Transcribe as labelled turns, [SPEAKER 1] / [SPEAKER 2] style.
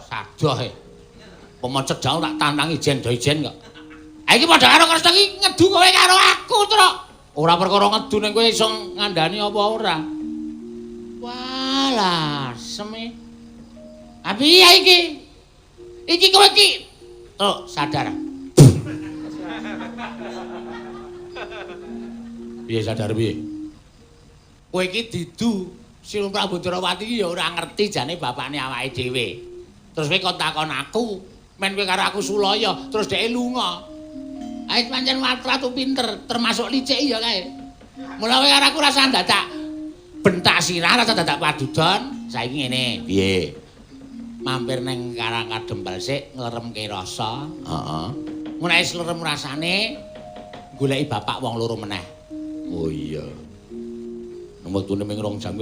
[SPEAKER 1] Sadoh e. Pomo cedhak tak tantang ijen do ijen kok. Ha iki padha karo Kresna iki ngedu kowe karo aku, Truk. Ora perkara ngedu ning kowe iso ngandani apa ora. Walah, seme. Ha piye iki? Iki kowe iki. Truk, sadar. Piye sadar piye? Kowe iki didu Sinuwun Prabu Ndrawati iki ya ora ngerti jane bapakne awake dhewe. Terus kowe kon takon aku, men kowe karo aku sulaya, terus dheke lunga. Ae pancen ratu pinter, termasuk licik ya kae. Mula kowe karo aku rasa dadak bentak sirah, rasa dadak padudon. Saiki ngene, piye? Mampir ning Karang Kadempel sik ngleremke rasa. Heeh. Mun wis lerem rasane goleki bapak wong loro meneh. Oh iya. Wektune ming 2 jam.